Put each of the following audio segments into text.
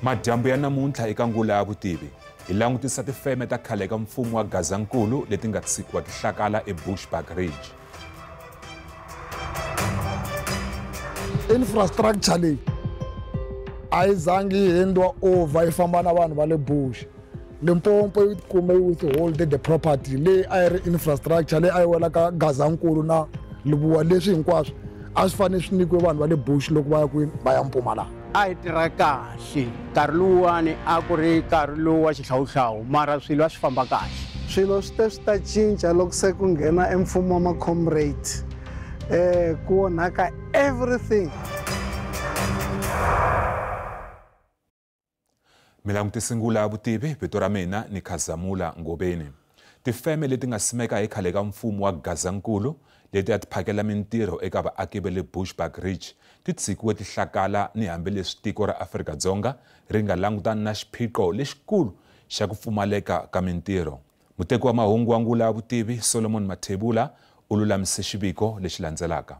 Madyambu ya namuntlha eka Ngula ya Vutivi hi langutisa tifeme ta khale ka mfumo wa Gazankulu leti nga tshikiwa ti hlakala eBushbuckridge. Infrastructure leyi a yi zangi yi handiwa over yi famba na vanhu va le Bush. Limpopo yi kume yi withhold the property leyi a yi ri infrastructure leyi a yi wela ka Gazankulu na Lebowa, leswi hinkwaswo a swi fanele swi nyikiwe vanhu va le Bush loko va ya kwini, va ya Mpumalanga. A hi tirha kahle nkarhi luwani, a ku ri nkarhi lowu wa xihlawuhlawu, mara swilo a swi famba kahle. Swilo swi te swi ta cinca loko se ku nghena e mfumo wa ma-comrade, ku onhaka everything. Mi langutise Ngula ya Vutivi, vito ra mina ni Khazamula Ngobeni. Tifeme leti nga simeka hi khale ka mfumo wa Gazankulu leti a ti phakela mintirho eka vaaki va le Bushbuckridge ti tshikiwe ti hlakala ni hambileswi tiko ra Afrika-Dzonga ri nga langutana na xiphiqo lexikulu xa ku pfumaleka ka mintirho. Muteki wa mahungu wa Ngula ya Vutivi Solomon Mathebula u lulamise xiviko lexi landzelaka.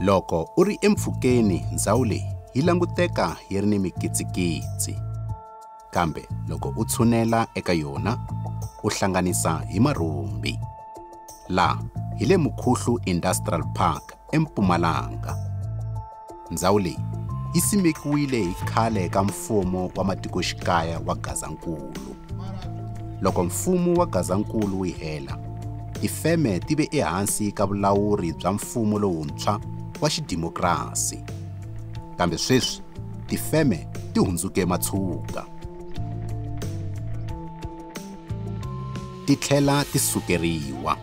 Loko u ri empfhukeni, ndzhawu leyi yi languteka yi ri ni mikitsikitsi, kambe loko u tshunela eka yona u hlanganisa hi marhumbi. La hi le Mkhuhlu Industrial Park eMpumalanga. Ndzhawu leyi yi simekiwile hi khale ka mfumo wa matikoxikaya wa Gazankulu. Loko mfumo wa Gazankulu wu hela, tifeme ti ve ehansi ka vulawuri bya mfumo lowuntshwa wa xidimokirasi. Kambe sweswi tifeme ti hundzuke matshuka, ti tlhela ti sukeriwa.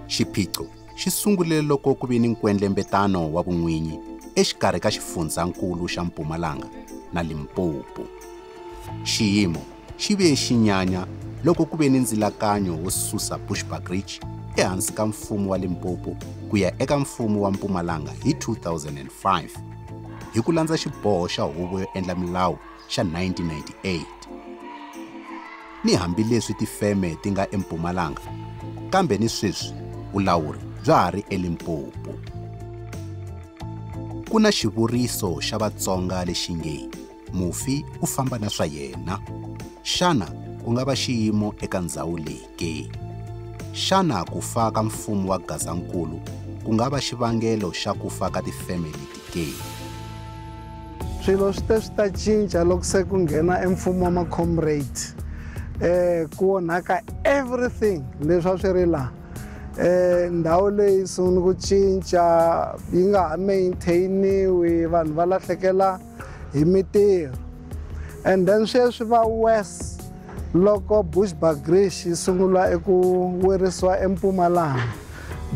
Xiphiqo xi sungule loko ku ve ni nkwendlembetano wa vun'winyi exikarhi ka xifundzankulu xa Mpumalanga na Limpopo. Xiyimo xi ve xinyanya loko ku ve ni ndzilakanyo wo susa Bushbuckridge ehansi ka mfumo wa Limpopo ku ya eka mfumo wa Mpumalanga hi 2005 hi ku landza xiboho xa huvo yo endla milawu xa 1998. Ni hambileswi tifeme ti nga eMpumalanga, kambe ni sweswi vulawuri bya ha ri eLimpopo. Ku na xivuriso xa Vatsonga lexi nge mufi u famba na swa yena. Xana ku nga va xiyimo eka ndzhawu leyi ke? Xana ku fa ka mfumo wa Gazankulu ku nga va xivangelo xa ku fa ka tifeme leti ke? Swilo swi te swi ta cinca loko se ku nghena e mfumo wa ma-comrade, ku onhaka everything leswi a swi ri laha. Ndhawu leyi sungule ku cinca, yi nga ha maintainiwi, vanhu va lahlekela hi mintirho. And then sweswi va worse loko Bushbuckridge yi sungula eku werisiwa eMpumalanga,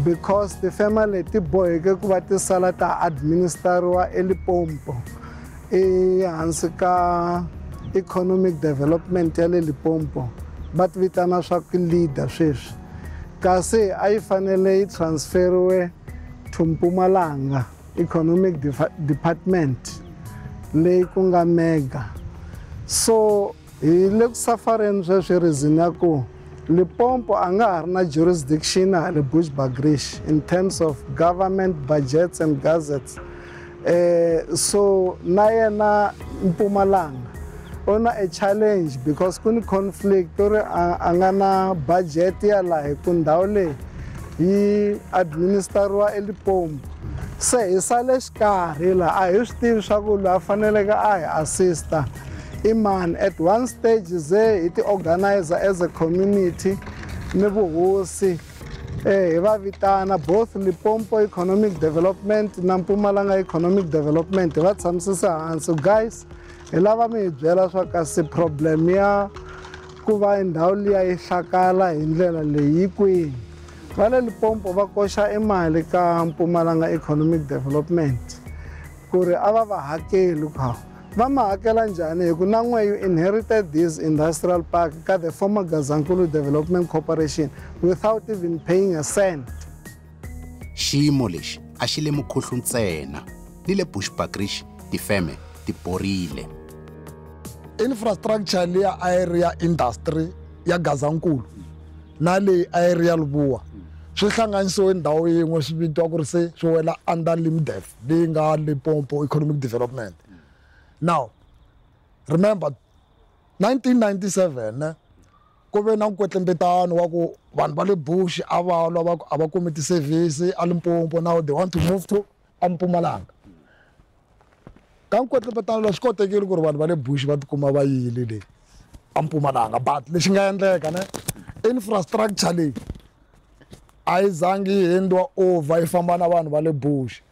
because tifeme leti boheke ku va ti sala ta administeriwa eLimpopo, ehansi ka economic development ya le Limpopo, va ti vitana swa ku leader sweswi. Kasi a yi fanele yi transferiwe to Mpumalanga Economic Department leyi ku nga mega. So hi le ku safareni sweswi reason ya ku Limpopo a nga ha ri na jurisdiction ha le Bushbuckridge in terms of government budgets and gazettes. So na yena Mpumalanga u na a challenge because ku ni conflict u ri a nga na budget ya laha hi ku ndhawu leyi yi administeriwa eLimpopo. Se hi sale xikarhi laha, a hi swi tivi swa ku loyi a faneleke a hi assista i mani. At one stage ze hi ti organizer as a community ni vuhosi, hi va vitana both Limpopo Economic Development na Mpumalanga Economic Development, hi va tshamisisa hansi, guys, hi lava mi hi byela swa kasi problem ya ku va ndhawu liya yi hlakala hi ndlela leyi yi kwini. Va le Limpopo va koxa e mali ka Mpumalanga Economic Development ku ri a va va hakeli ku va ma hakela njhani, hi ku na n'we you inherited this industrial park ka the former Gazankulu Development Corporation without even paying a cent. Xiyimo lexi a xi le Mkhuhlu ntsena, ni le Bushbuckridge tifeme ti borile. Infrastructure liya a yi ri ya industry ya Gazankulu na leyi a yi ri ya Lebowa Swi hlanganisiwe ndhawu yin'we swi vitiwa ku ri se swi wela under Limdev leyi nga Limpopo Economic Development. Now remember 1997 ku ve na nkwetlembetano wa ku vanhu va le Bush a va lwa va ku a va kumi ti-service a Limpopo, now they want to move to a Mpumalanga. Ka nkwetlembetano lowu swi kotekile ku ri vanhu va le Bush va tikuma va yile le a Mpumalanga, but lexi nga endleka ne infrastructure leyi a yi zangi yi handiwa over yi famba na vanhu va le Bush.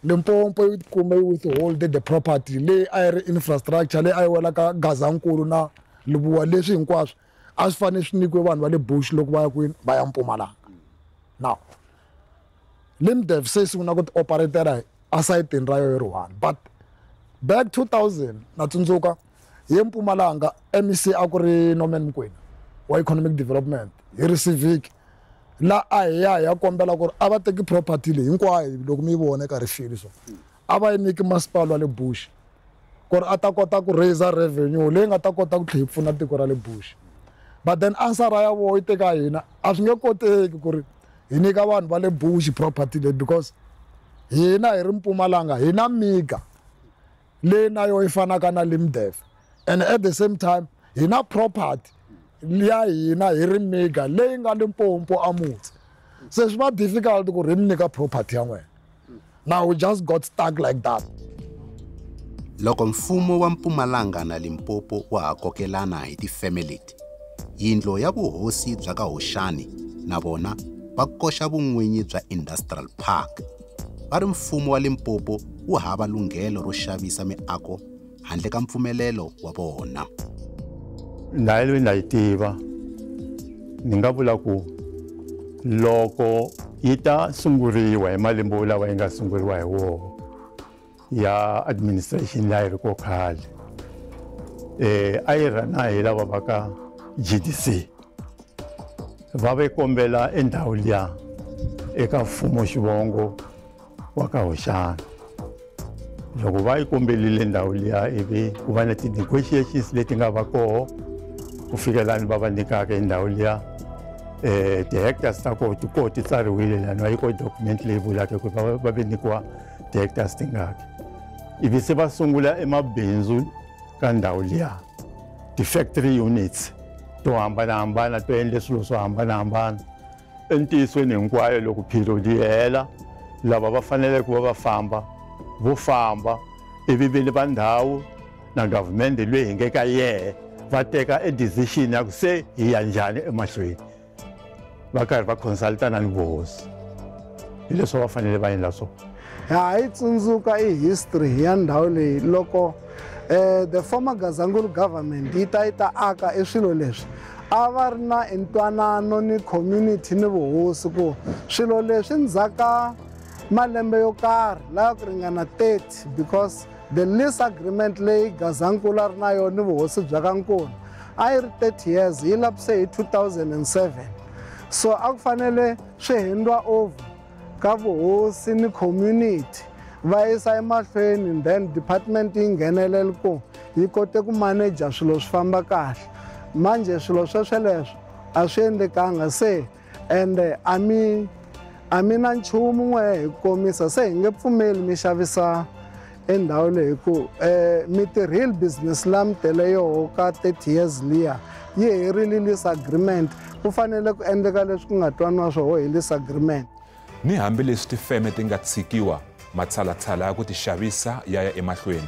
Limpopo yi kume yi withhold the property leyi a yi ri infrastructure leyi a yi wela ka Gazankulu na Lebowa, leswi hinkwaswo a swi fanele swi nyikiwe vanhu va le Bush loko va ya kwini va ya Mpumalanga. Now Limdev se yi sungula ku ti operatela esayitini ra yo yi ri one, but back 2000 na tsundzuka ye Mpumalanga MEC a ku ri Norman Mokoena wa Economic Development hi ri civic la a hi ya hi ya kombela ku ri a va teki property leyi hinkwayo loko mi yi vona eka rifili so a va yi nyiki masipala wa le Bush ku ri a ta kota ku raise revenue leyi nga ta kota ku tlhela yi pfuna tiko ra le Bush. But then answer ya vona yi teka hina a swi nge koteki ku ri hi nyika vanhu va le Bush property leyi because hina hi ri Mpumalanga hi na miga leyi na yo yi fanaka na Limdev, and at the same time hi na property ya hina hi ri miga leyi nga Limpopo a mutsi, se swi va difficult ku ri mi nyika property ya n'wina. Now we just got stuck like that. Loko mfumo wa Mpumalanga na Limpopo wa ha kokelana hi tifeme leti, yindlu ya vuhosi bya ka Hoxani na vona va koxa vun'winyi bya Industrial Park. Va ri mfumo wa Limpopo wu hava lunghelo ro xavisa miako handle ka mpfumelelo wa vona. Ndhawu leyi na yi tiva ni nga vula ku loko yi ta sunguriwa hi malembe lawa yi nga sunguriwa hi wona ya administration leyi ri ko khale, a yi rhana hi lava va ka GDC va ve kombela endhawu liya eka mfumo xivongo wa ka Hoxani. Loko va yi kombelile ndhawu liya ivi ku va na ti-negotiations leti nga va koho ku fikela ni va va nyikaka endhawu liya, ti-hectares ta koho ti koho ti tsariwile lani va yi ko document leyi vulaka ku va ve nyikiwa ti-hectares tingaki. Ivi se va sungula emabindzu ka ndhawu liya, ti-factory units to hambanahambana to endla swilo swo hambanahambana. Entiyisweni hinkwayo loko period yi hela lava va faneleke ku va va famba vo famba, ivi vini va ndhawu na government leyi hi nge ka yehe va teka e decision ya ku se hi ya njhani emahlweni, va karhi va consultana ni vuhosi. Hi leswi va fanele va endla swona. Ha yi tsundzuka i history ya ndhawu leyi loko the former Gazankulu government yi ta aka e swilo leswi a va ri na ntwanano ni community ni vuhosi ku swilo leswi ndzhaka malembe yo karhi laha ku ringana 30, because the lease agreement leyi Gazankulu a ri na yona ni vuhosi bya ka Nkuna a yi ri 30 years, yi lapse hi 2007. So a ku fanele swi handiwa over ka vuhosi ni community va yisa emahlweni, then department yi nghenelela ku yi kote ku manager swilo swi famba kahle. Manje swilo swesweleswo a swi endlekanga se, ende a mi na nchumu n'we hi komisa se hi nge pfumeli mi xavisa endhawu leyi hi ku mi tirhile business la mi tele yoho ka 30 years liya yi herile lease agreement, ku fanele ku endleka leswi ku nga twaniwa swoho hi lease agreement. Ni hambileswi tifeme ti nga tshikiwa, matshalatshala ya ku ti xavisa ya ya emahlweni.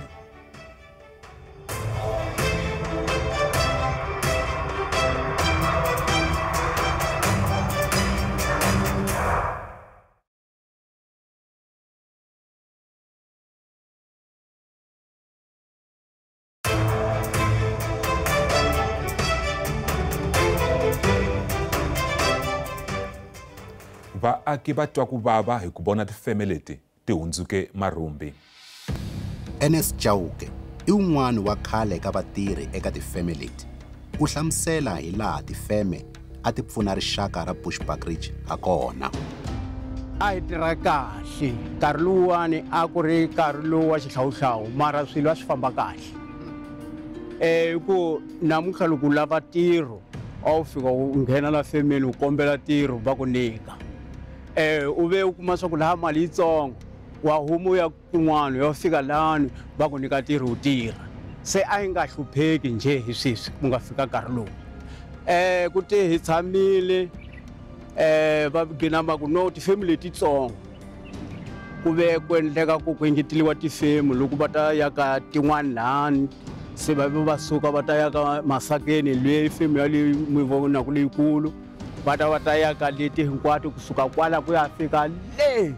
Vaaki va twa ku vava hi ku vona tifeme leti ti hundzuke marhumbi. NS Chauke i wun'wana wa khale ka vatirhi eka tifeme leti. U hlamusela hi laha tifeme a ti pfuna rixaka ra Bushbuckridge ha kona. A hi tirha kahle nkarhi luwani a ku ri nkarhi lowu wa xihlawuhlawu, mara swilo a swi famba kahle. Hi ku namuntlha loko u lava ntirho a wu fika u nghena la femeni u kombela ntirho va ku nyika. U ve u kuma swa ku laha mali yitsongo wa huma u ya kun'wana u ya fika lani va ku nyika ntirho u tirha se a yi nga hlupheki njhe hi sweswi ku nga fika nkarhi lowu ku te hi tshamile va gcina va ku no tifemu letitsongo ku ve ku endleka ku ku engeteliwa tifemu loko va ta ya ka tin'wana lani se va ve va suka va ta ya ka Masakeni leyi femu ya leyi mi vonaku leyikulu va ta ya ka leti hinkwato kusuka kwala ku ya fika le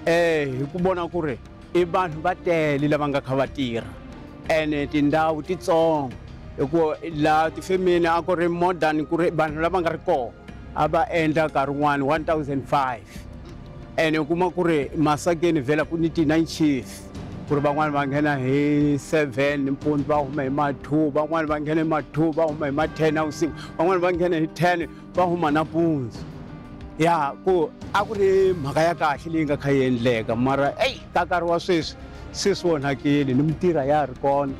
hi ku vona ku ri i vanhu va tele lava nga kha va tirha ene tindhawu titsongo hikuva laha tifemini a ku ri more than ku ri vanhu lava nga ri kona a va endla nkarhi wun'wani 1005 ene u kuma ku ri Masakeni vhela ku ni ti-9 chief ku ri van'wani va nghena hi 7 nimpundzu va huma hi ma 2 van'wani va nghena hi ma 2 va huma hi ma 10 na vusiku van'wani va nghena hi 10 va huma nampundzu ya ku a ku ri mhaka ya kahle leyi nga kha yi endleka mara eyi ka nkarhi wa sweswi se swi onhakile ni mintirho ya ha ri kona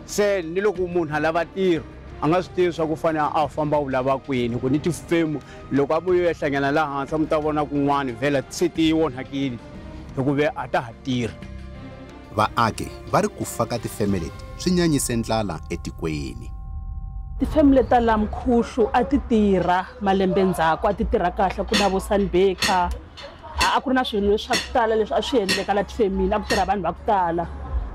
se ni loko munhu a lava ntirho a nga swi tivi swa ku fanele a famba wu lava kwini ku ni tifemu loko a vuyo ya hlangana laha hansi mi ta vona kun'wana vhela se ti onhakile hikuva a ta ha tirhi. Vaaki va ri ku fa ka tifeme leti swi nyanyise ndlala etikweni. Tifeme leta la Mkhuhlu a ti tirha malembe ndzhaku a ti tirha kahle ku na vo Sunbaker a ku ri na swilo swa ku tala leswi a swi endleka la tifemini a ku tirha vanhu va ku tala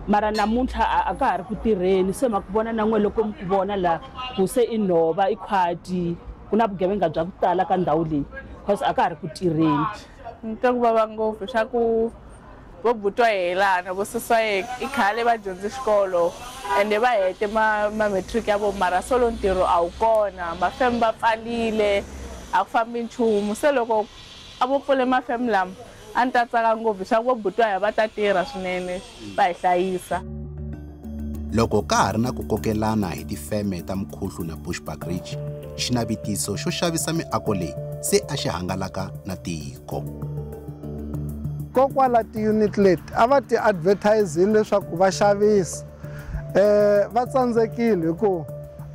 mara namuntlha a ka ha ri ku tirheni se ma ku vona na n'we loko mi ku vona la ku se i nhova i khwati ku na vugevenga bya ku tala ka ndhawu leyi because a ka ha ri ku tirheni. Ni twa ku vava ngopfu swa ku vo butwa helana vo sesa i khale va dyondze xikolo ende va hete ma matric ya vo mara solo ntirho a wu kona mafeme va pfalile a ku fambi nchumu se loko a vo pfule mafeme lama a ni ta tsaka ngopfu swa ku vo butwa ya va ta tirha swinene va hi hlayisa. Loko ka ha ri na ku kokelana hi tifeme ta Mkhuhlu na Bushbuckridge, xinavetiso xo xavisa miako leyi se a xi hangalaka na tiko. Kokwala ti-unit leti a va ti advertisile leswaku va xavisa va tsandzekile hikuva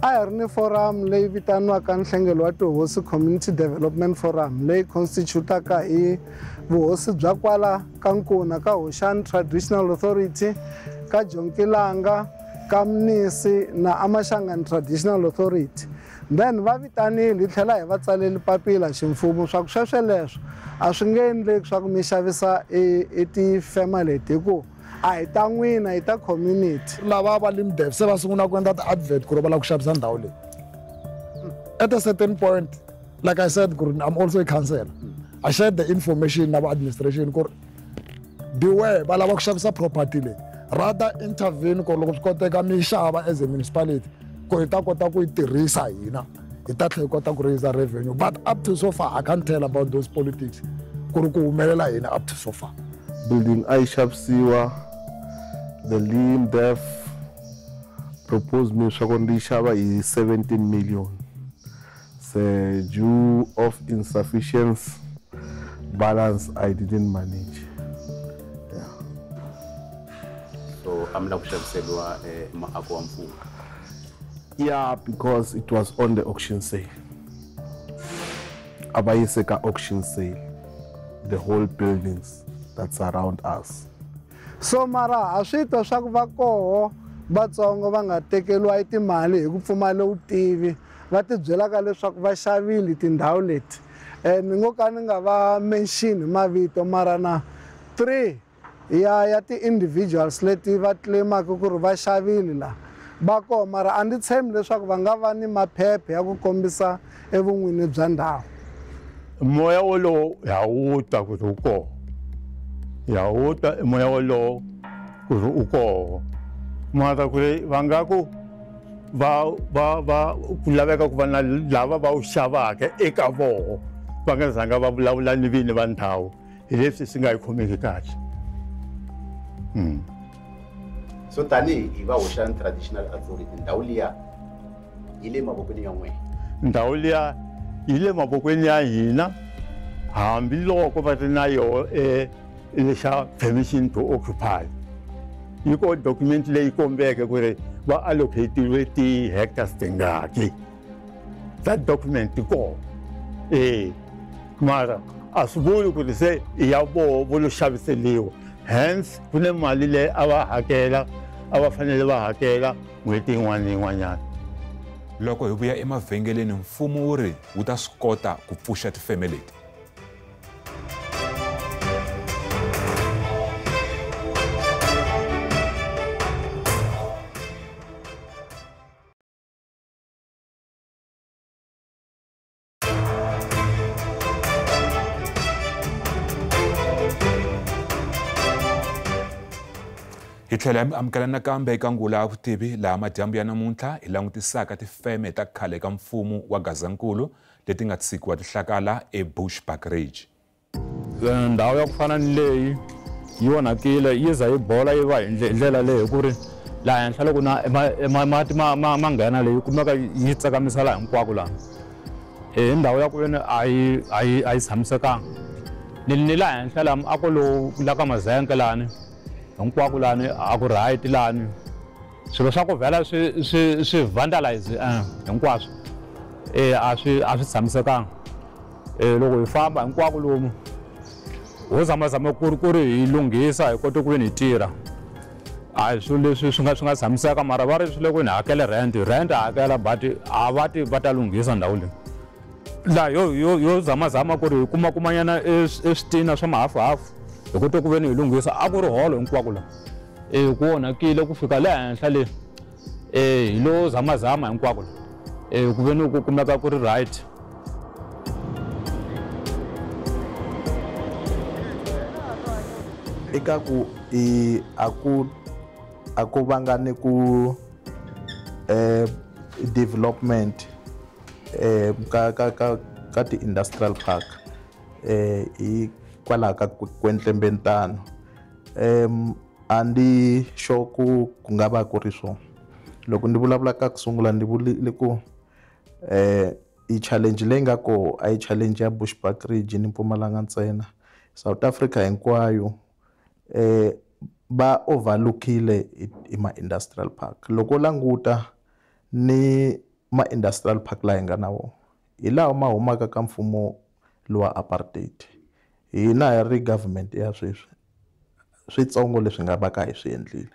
a hi ri ni forum leyi vitaniwaka Nhlengelo wa Tihosi Community Development Forum leyi constitutaka hi vuhosi bya kwala ka Nkuna ka Hoxani Traditional Authority ka Jonkilanga ka Mnisi na Amashangani Traditional Authority. Then va vitanile hi tlhela hi va tsaleli papila ximfumo swa ku swesweleswo a swi nge endleki swa ku mi xavisa i tifema leti hikuva a hi ta n'wina hi ta community. Lava va Limdev se va sungula ku endla ti-advert ku ri va lava ku xavisa ndhawu leyi. At a certain point, like I said, ku ri I'm also a councillor. I shared the information na va administration ku ri beware va lava ku xavisa property leyi. Rather intervene ku loko swi koteka mi xava as a municipality ku hi ta kota ku yi tirhisa hina hi ta tlhela hi kota ku raise revenue. But up to so far I can't tell about those politics ku ri ku humelela hina up to so far. Building a yi xavisiwa, the Limdev proposed me swa ku ndzi xava hi 17 million. Se due of insufficiency balance I didn't manage. Yeah. So a mi lava ku xaviseriwa maako wa mfumo? Yeah, because it was on the auction sale. A va yise ka auction sale, the whole buildings that surround us. So mara a swi twa swa ku va koho Vatsongo va nga tekeriwa hi timali hi ku pfumala vutivi va ti byelaka leswaku va xavile tindhawu leti. Ni ngo ka ni nga va mention hi mavito mara na 3 ya ti-individuals leti va claimaka ku ri va xavile la va koho mara a ndzi tshembi leswaku va nga va ni maphepha ya ku kombisa evun'wini bya ndhawu. Moya wolowo ha wu twa ku ri wu kona, ha wu twa moya wolowo ku ri u kona mara ku ri va nga ku va va va ku laveka ku va na lava va wu xavaka eka voho va nga zanga va vulavula ni vini va ndhawu hi leswi swi nga yi khomeki kahle. So tanihi hi va Hoxani Traditional Authority ndhawu liya yi le mavokweni ya n'wina? Ndhawu liya yi le mavokweni ya hina hambiloko va ri na yoho lexa permission to occupy. Yi ko document leyi kombeke ku ri va allocatiwe ti-hectares tingaki. That document yi kona. Mara A swi vuli ku ri se i ya voho vo lo xaviseliwa. Hence ku ne mali leyi a va hakela, a va fanele va hakela n'hweti yin'wana na yin'wanyana. Loko hi vuya emavhengeleni, mfumo wu ri wu ta swi kota ku pfuxa tifeme leti. Hi tlhela hi amukela nakambe eka ngula ya vutivi laha madyambu ya namuntlha hi langutisaka tifeme ta khale ka mfumo wa Gazankulu leti nga tshikiwa ti hlakala eBushbuckridge. Ndhawu ya ku fana ni leyi yi onhakile, yi za yi bola yi va hi ndlela leyi ku ri laha henhla loko na mati ma nghena leyi kumeka yi tsakamisa laha hinkwako laha. Hi ndhawu ya ku veni a yi tshamisekanga. Ni laha henhla laha muako lowu la ka mazenke lani hinkwako lani a ku right lani swilo swa ku vhela swi vandalize hinkwaswo a swi tshamisekanga. Loko hi famba hinkwako lomu ho zamazama ku ri hi lunghisa hi kota ku veni hi tirha. A hi swilo leswi swi nga tshamiseka, mara va ri swi le ku ni hakele rent a hakela, but a va ti va ta lunghisa ndhawu leyi. Laha yo zamazama ku ri hi kumakumanyana eswitina swa mahafuhafu hi kota ku veni hi lunghisa. A ku ri holo hinkwako laha ku onhakile ku fika le henhla le, hi lo zamazama hinkwako laha ku veni ku kumeka ku ri right. Eka ku a ku vanga ni ku development ka ti-industrial park hi kwalaho ka kwentlembentano. A ndi sure ku nga va ku ri swona. Loko ndi vulavula ka ku sungula ndi vurile ku i challenge leyi nga koho a yi challenge ya Bushbuckridge ni Mpumalanga ntsena, South Africa hinkwayo va overlookile hi ma-industrial park. Loko languta ni ma-industrial park laha hi nga na wona hi laha ma humaka ka mfumo lowa apartheid. Hina hi ri government ya sweswi switsongo leswi nga va ka hi swi endlile.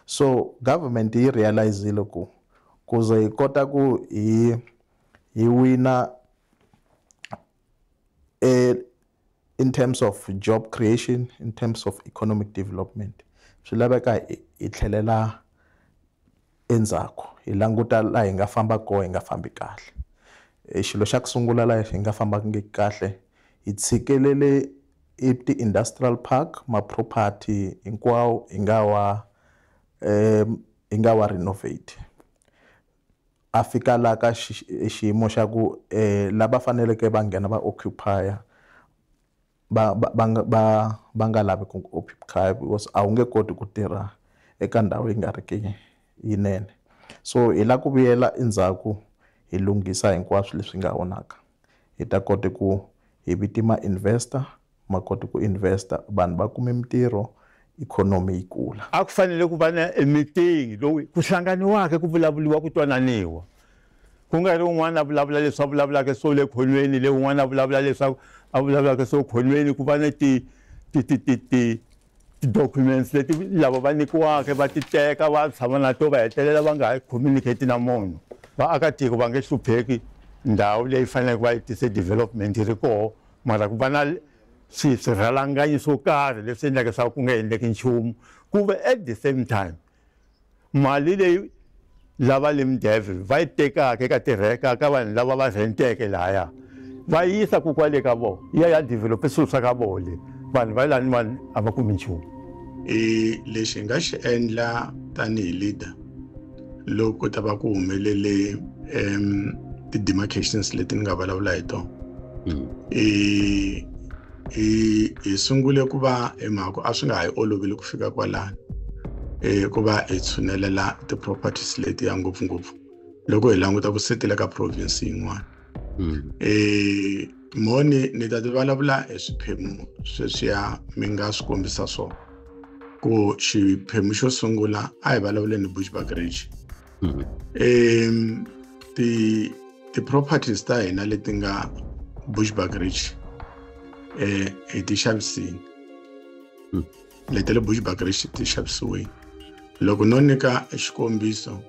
So government yi realizile ku kuze hi kota ku hi wina in terms of job creation, in terms of economic development, swi laveka hi tlhelela endzhaku hi languta laha hi nga famba kona hi nga fambi kahle. Xilo xa ku sungula laha hi nga fambangi kahle, hi tshikelele ti-industrial park, ma-property hinkwawo hi nga wa renovate. A fika laha ka xiyimo xa ku lava faneleke va nghena va occupy va nga lavi ku occupy because a wu nge koti ku tirha eka ndhawu yi nga ri ki yinene. So hi lava ku vuyela endzhaku hi lunghisa hinkwaswo leswi nga onhaka, hi ta kota ku hi viti ma-investor, ma kota ku investa, vanhu va kume mintirho, ikhonomi yi kula. A ku fanele ku va na meeting lowu ku hlanganiwaka ku vulavuriwa ku twananiwa, ku nga ri un'wana a vulavula leswi a vulavulaka swo le khonweni, le un'wana a vulavula leswi a vulavulaka swo khonweni, ku va na ti-documents leti lava va nyikiwaka va ti teka va tshama na to va hetelela va nga ha communicate na munhu. Vaakatiko va nge hlupheki, ndhawu leyi faneleke va yi tise development yi ri koho, mara ku va na swirhalanganyi swo karhi leswi endlaka leswaku ku nga endleki nchumu. Ku ve at the same time mali leyi lava Limdev va yi tekaka eka tirheka ka vanhu lava va renteke lahaya va yisa ku kwale ka vona yi ya develope swilo swa ka vona le, vanhu va lani vanhu a va kumi nchumu. Lexi hi nga xi endla tanihi leader loko ta va ku humelele ti-demarcations leti ni nga vulavula hi tona, hi sungule ku va hi mhaka a swi nga ha yi olovile ku fika kwalano, ku va hi tshunelela ti-properties letiya ngopfungopfu loko hi languta ku setile ka province yin'wana. Moni ni ta ti vulavula hi swiphemu sweswiya mi nga swi kombisa swona. Ku xiphemu xo sungula a hi vulavuleni hi Bushbuckridge. Ti-properties ta hina leti nga Bushbuckridge Hi ti xavisini. Leti le Bushbuckridge ti xavisiwile. Loko no nyika xikombiso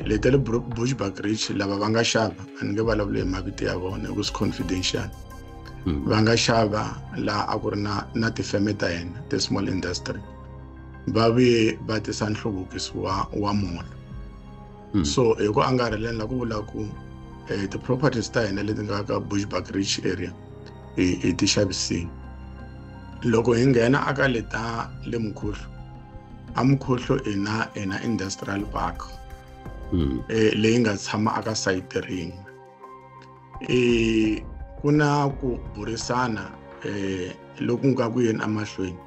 leti le Bushbuckridge lava va nga xava, a ni nge vulavuli hi mavito ya vona hi ku swi confidential. Va nga xava laha a ku ri na tifeme ta hina ti-small industry, va vuye va tisa nhluvukiso wa mall. So hi ku angarheleni la ku vula ku ti-properties ta hina leti nga ka Bushbuckridge area hi ti xavisini. Loko hi nghena aka leta le Mkhuhlu, a Mkhuhlu ina industrial park leyi nga tshama aka site rin'we. Ku na ku burisana loku nga ku yeni emahlweni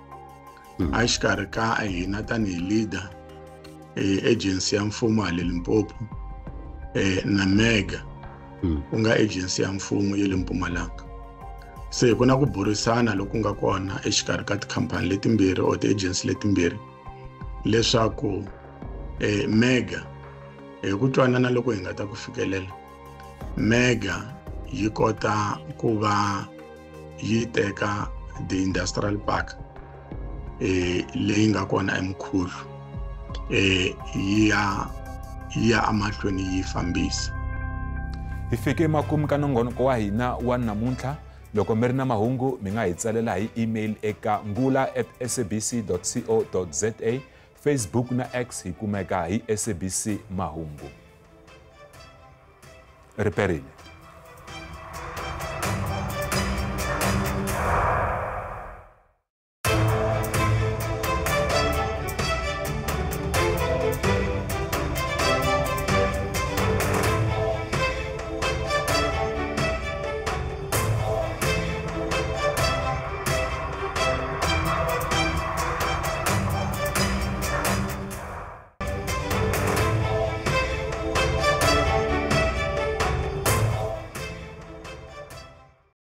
a xikarhi ka hina tanihi leader, agency ya mfumo ya le Limpopo, na Mega ku nga agency ya mfumo ya le Mpumalanga. Se ku na ku burisana loku nga kona exikarhi ka tikhampani letimbirhi or ti-agency letimbirhi leswaku Mega hi ku twanana loko hi nga ta ku fikelela, Mega yi kota ku va yi teka the industrial park leyi nga kona eMkhuhlu yi ya emahlweni yi fambisa. Hi fike emakumu ka nongonoko wa hina wa namuntlha. Loko mi ri na mahungu mi nga hi tsalela hi email eka ngula@sabc.co.za, Facebook na X hi kumeka hi SABC Mahungu. Riperile.